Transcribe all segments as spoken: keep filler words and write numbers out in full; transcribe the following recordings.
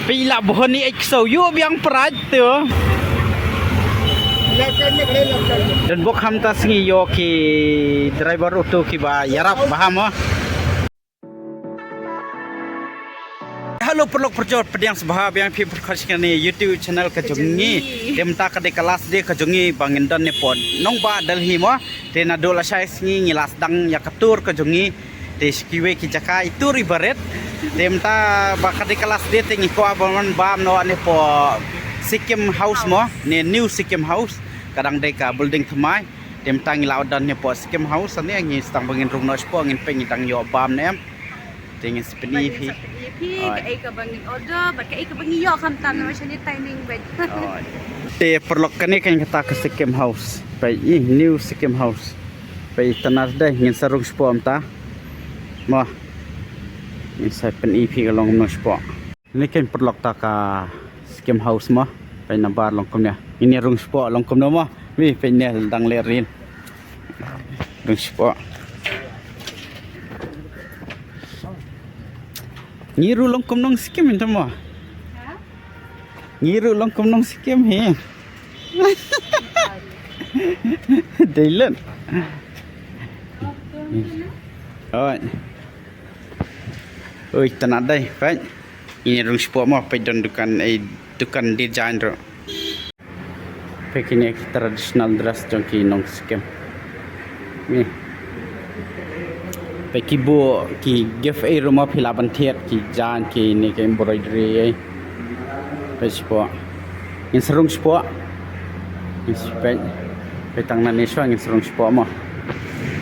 Phi la bhon ni ek so yu biang prai tu. Don bok ham ta sngi yo ki driver auto ki ba yarap ba ham. Hello, paralok parajor, pdiang sngewbha biang phi pyrkhat sha kane YouTube channel ka jong ngi. Te mynta ka dei ka last day ka jong ngi ba ngin don ne pod nongbah Delhi mo. Te naduh lashai sngi ngi la sdang ïa ka tour ka jong ngi. Te sha kiwei ki jaka i tour i barit. Te mynta ba ka dei ka last day te ngi kwah ban wan bam noh ne pod Sikkim House mo, ne New Sikkim House. Ka dang dei ka building thymmai. Te mynta ngi la don ne pod Sikkim House ne, ngi sdang ba ngin rung noh shapoh, ngin peit ngi dang ïoh bam ne em. Te ngin sa pyni phi. Pyni phi kaei kaba ngin order bad kaei kaba ngi ïoh khamtam namar shane timing bad. Te paralok, kane kan kata ka Sikkim House. Peit i New Sikkim House. Peit itynnad dei, ngin sa rung shapoh mynta. Mo. Ngin sa pyni phi ka long kumno shapoh. Kane kan paralok ta ka Sikkim House mo. Peit nabar long kumne. Ngin ïa rung shapoh long kumno mo. Wi, peit ne dang leh ril. Rung shapoh. Ngi ruh long kum nong Sikkim ïa mo. Ngi ruh long kum nong Sikkim hi. Dei lut. Oi. Oi, itynnad dei, peit. Ine rung shapoh mo, peit don dukan, eh, dukan design ruh. Peit kine ki traditional dress jong ki nong Sikkim. Ni. Peit ki buh ki gift ei ruh mo, phi lah ban thied ki jaiñ kine ki embroidery ei. Peit shapoh. Ngin sa rung shapoh. Ngin sa peit. Peit tang nangne shuwa ngin sa rung shapoh mo.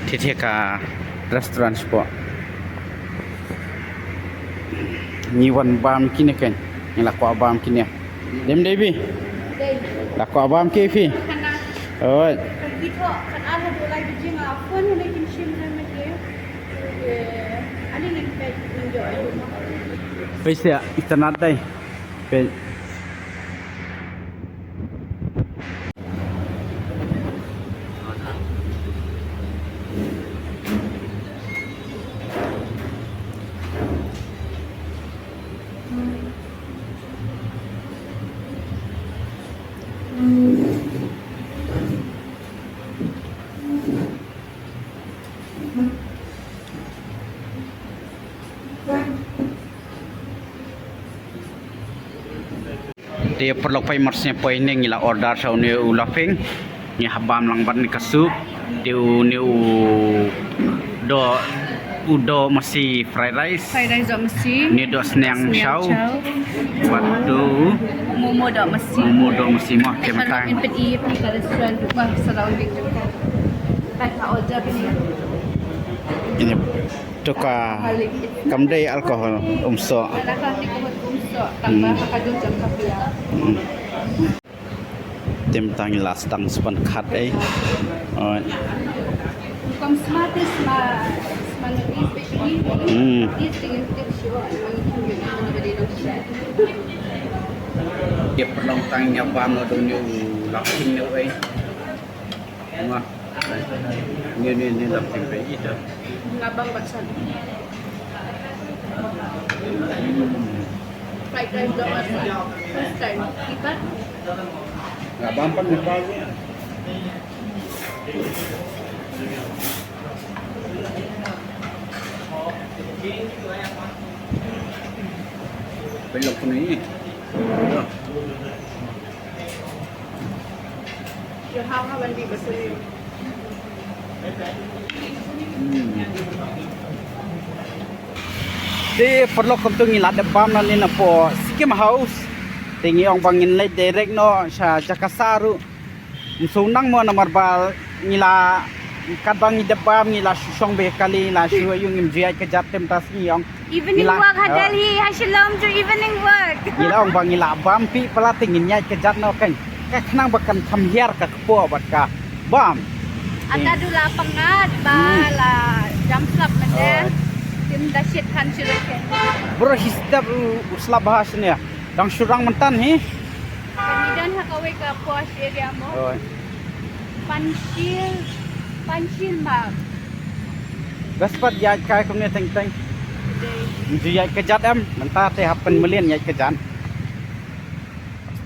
Thied thied ka restaurant shapoh. Ngi wan bam kine kein. Ngi la kwah bam kine. Dei em dei phi? Dei. La kwah bam kein phi? Kane. Oi. Kan phi thoh, kan ar haduh lai baje nga phone, hynrei kim shim hynrei ma ke. Eh, ani ngin peit, ngin ïoh ïa u ma. Peit sha, itynnad dei. Peit. Te paralok, peit mar sngewbha ine ngi la order sha une u Laughing. Ngi hap bam lang bad ne ka soup. Te une u doh, u doh masi fried rice. Fried rice doh masi. Une doh sniang chow. Bad tu momo doh masi. Momo doh masi mo. Te mynta ngin peit ïa phi ka restaurant ruh ba surrounding jong ka. Bad ka order phi. Ine. To ka kam dei alcohol, um soh. Te mynta ngi la sdang span khat ei. Oi. Ïa pynlong tang ïa bam noh dong ïa u Laughing noh ei. Wah. Ni, ni, ni lam tempe ita. Nga bam bad san. Fried rice doh bad san. First time. Ipat. Nga bam pat Nepal. Belok ni. Te paralok, kumta ngi la dep bam nangne napoh Sikkim House. Te ngi ong ba ngin leit direct noh sha jaka sah ruh. Ym shu nang mo namar ba ngi la, katba ngi dep bam ngi la shu shong bad kali, ngi la shu ïoh, ngim ju ïaid kjat, te mynta sngi ong. Evening walk ha Delhi, ha Shillong to evening walk. Ngi la ong ba ngi la bam phi palat te ngin ïaid kjat noh kein. Ka khnang ba kan kham hiar ka kpoh bad ka bam. Ata du la pang ngat ba la jam slap mynta. Te mynta shit khan shuh kein. Bro, hi step u slap ba ha shane. Dang shu rang mynta hi. Ngi don ha kawei ka posh area mo. Panchsheel, Panchsheel Marg. Best pat ïaid kai kumne teng teng. Dei. Ngi ju ïaid kjat em, mynta te hap pynmlien ïaid kjat.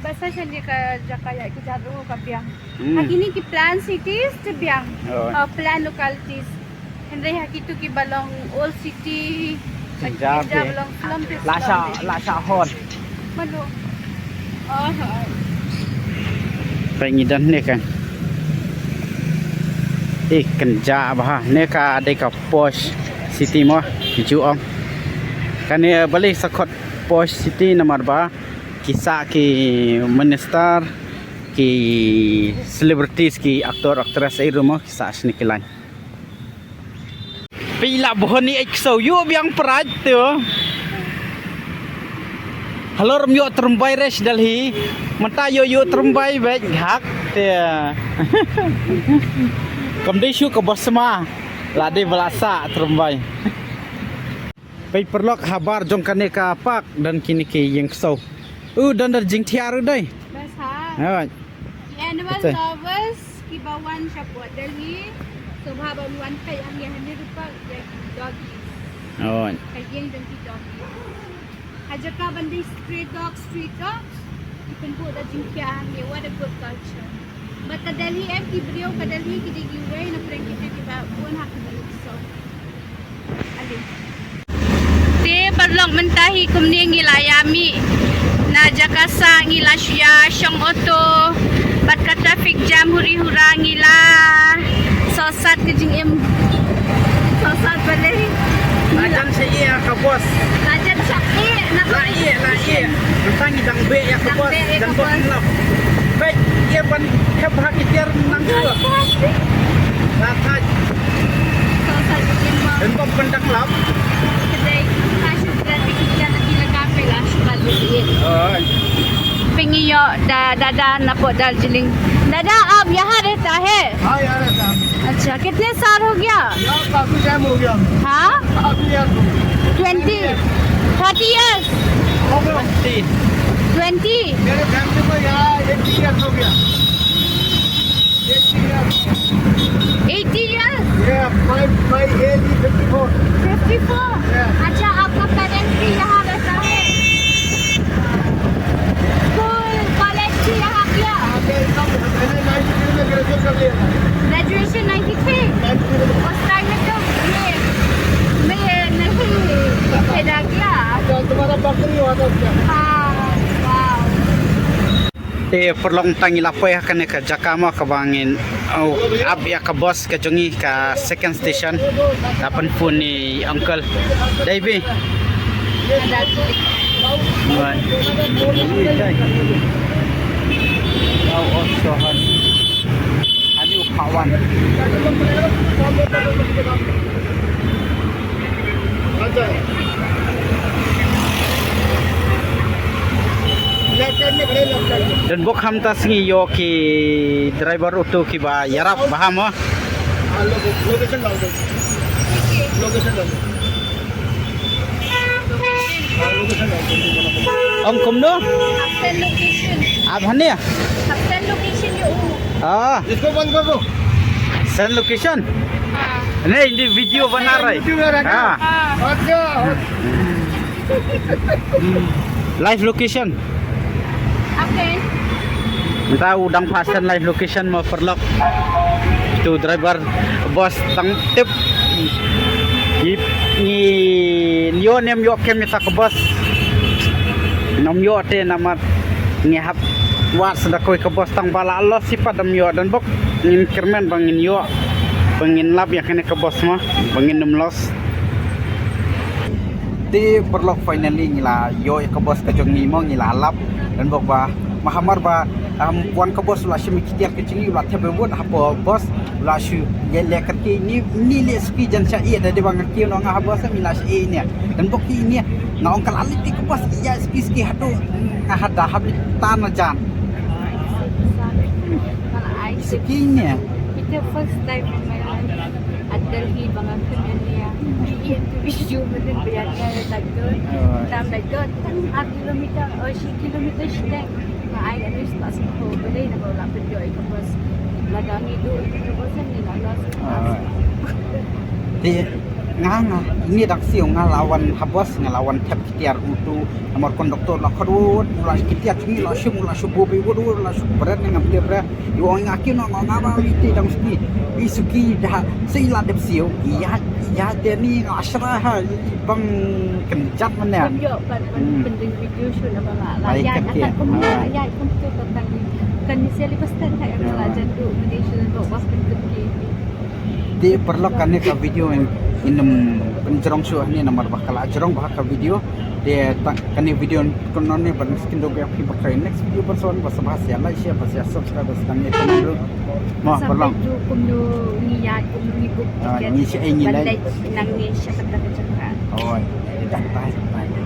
Pasa sha kane ka jaka ïa ki jaka ruh ka biang. Hmm. Ha kine ki planned cities te biang. Oh. Uh, planned localities. Hynrei ha kitu kiba long old city, jynjar, kiba long slum te la sha, la sha hot. Mano. Oh, oh. Peit ngi don ne kan. Eh, kynjah bha. Ne ka dei ka posh city mo, ju ong. Kane balei sa khot posh city namar ba ki sah ki minister, ki celebrities, ki actor, actress ei ruh mo ki sah shane ki line. Phi la bohni ek so yu biang praj tu. Halor ym ïoh tyrbai res Delhi. Mynta ïoh ïoh tyrbai bad hak te. Kam dei shu ka bos ma. La dei ba la sah tyrbai. Peit paralok, habar jong kane ka park don kine ki ïing ksew. U don da jingthiah ruh dei. Bas ha. Hooid. Ki animal lovers kiba wan shapoh Delhi, sngewbha ban wan peit hangne, hangne ruh park ïa ki doggies. Hooid. Ka ïing jong ki doggies. Ha jaka ban dei stray dogs, street dogs, ki pynbud da jingthiah hangne, what a good culture. Bad ka Delhi em, ki briew ka Delhi ki dei kiwei na pdeng kita kiba bun ha ka Delhi. So, ade. Te paralok, mynta hi kumne ngi la ïa mih na jaka sah, ngi la shu ïa shong auto bad ka traffic jam huri hura, ngi la sohsat ka jingim. Sohsat balei? La jan sha ïa ka bos. La jan sha ïa na ka, la ïa, la ïa. Mynta ngi dang beh ïa ka bos. Dang beh ïa ka bos. Beh ïa ban khep ha ki tiar nang shuwa. La thait. Sohsat ka jingim. Dang bok ban dang lap. Kedai ka shu traffic ki tiar na ki la kape la shu bad ïa. Oh. Pyngi ïoh da, dada napoh Darjeeling. दादा, आप यहाँ रहता है? हाँ, यहाँ रहता है। अच्छा, कितने साल हो गया? यहाँ काफी टाइम हो गया। हाँ? काफी ईयर हो गया। ट्वेंटी? थर्टी ईयर्स? हो गया। ट्वेंटी। मेरे फैमिली को यहाँ एटी ईयर्स हो गया। एटी ईयर्स। एटी ईयर्स? Yeah, my, my age is fifty four. फिफ्टी फोर? Yeah. अच्छा, आपका पेरेंट्स भी यहाँ रहता है? स्कूल, कॉलेज भी यहाँ किया? मैंने नाइंटी थ्री में ग्रेजुएट कर लिया था। ग्रेजुएशन नाइंटी थ्री? नाइंटी थ्री में। उस टाइम में तो ये, मैं नहीं पैदा किया। अच्छा, तुम्हारा बर्थ नहीं हुआ था उस टाइम? हाँ, वाओ। Te paralok, tang ngi la poi ha kane ka jaka mo kaba ngin, oh, ap ïa ka bos ka jong ngi, ka second station. La pynphone ïa i uncle. Dei bha. Don bok, khamtam sngi ïoh ki driver auto kiba ïarap bha mo. Location, location. Location, location. Ong kumno? Hapsen location. Ab hane? Hapsen location ïa u. Ah. इसको बंद कर दो। Send location. हाँ। नहीं, ये वीडियो बना रहा है। YouTube में रखा। हाँ। हाँ। अच्छा। Live location. Okay. Mynta u dang phah send live location mo paralok. Tu driver bos tang tip. Ngi, ngi ïoh ne ym ïoh kem ïa ka bos. Ngam ïoh te namar ngi hap wad sdang kawei ka bos tang ba la los, shu pat ym ïoh. Don bok ngin kyrmen ba ngin ïoh, ba ngin lap ïa kane ka bos mo, ba ngin ym los. Te paralok, finally ngi la ïoh ïa ka bos ka jong ngi mo, ngi la lap. Don bok ba ma hamar ba, um, wan ka bos u la shim ïa ki tiar ka jong ngi, u la thep bad hapoh bos u la shu ïa leh kyrkieh, ni, ni leh spi jan sha ïa, da dei ba nga kiew noh nga ha bos, ngi la sha ïa ne. Don bok ki ne nga ong ka la leit ïa ka bos ïa spi spi haduh nga hada hap leit tan na jan. Spi ne. It's the first time in my life. At Delhi ba nga kynmaw ïa. Ïa tu issue mynnin ba ïa ka dak tu. Oh. Tam dak tu. Ar kilometer, oh, shi kilometer shi dang. Nga ai ka news ta sngewthuh ba dei na ba la pynjot ïa ka bos. Lada ngi duh ïa ka bos ngi la lost. Oh. Te Nga nga ni dang siew nga la wan ha bus, nga la wan thep ki tiar auto. Namar conductor la khot wut, u la ki tiar jong ngi la shim, u la shim buh beit wut, u la shim bret ne ngam tiar bret. U ong nga ki no nga ba wi ti dang suki. Wi suki da sei la dep siew. Ïa ïa de ni nga shra ha bang kynjat mane. Kam ïoh pat ban Hmm. pynring video shoot na ba la. La Ai, ïa kat ïa. Kum Ah. la ïa kum tu ka kan ni. Kan ni seli pas tan ka la Ah. jan du mane shoot na ba was kan ki. Te paralok kane ka video in in pynjrong shuh ne namar ba ka la jrong ba ka video. Te ta kane video kano ne ban skin do ba ki ba ka next video ban son ba sa ba sa like share ba sa subscribe ba sa kane ka video. Mo paralok. Kumno ni ya kumno ni book Ah, ticket. Ni shi ai ni Ban lai. Like nang ni sha kata ka jaka. Oi. Dah bye bye.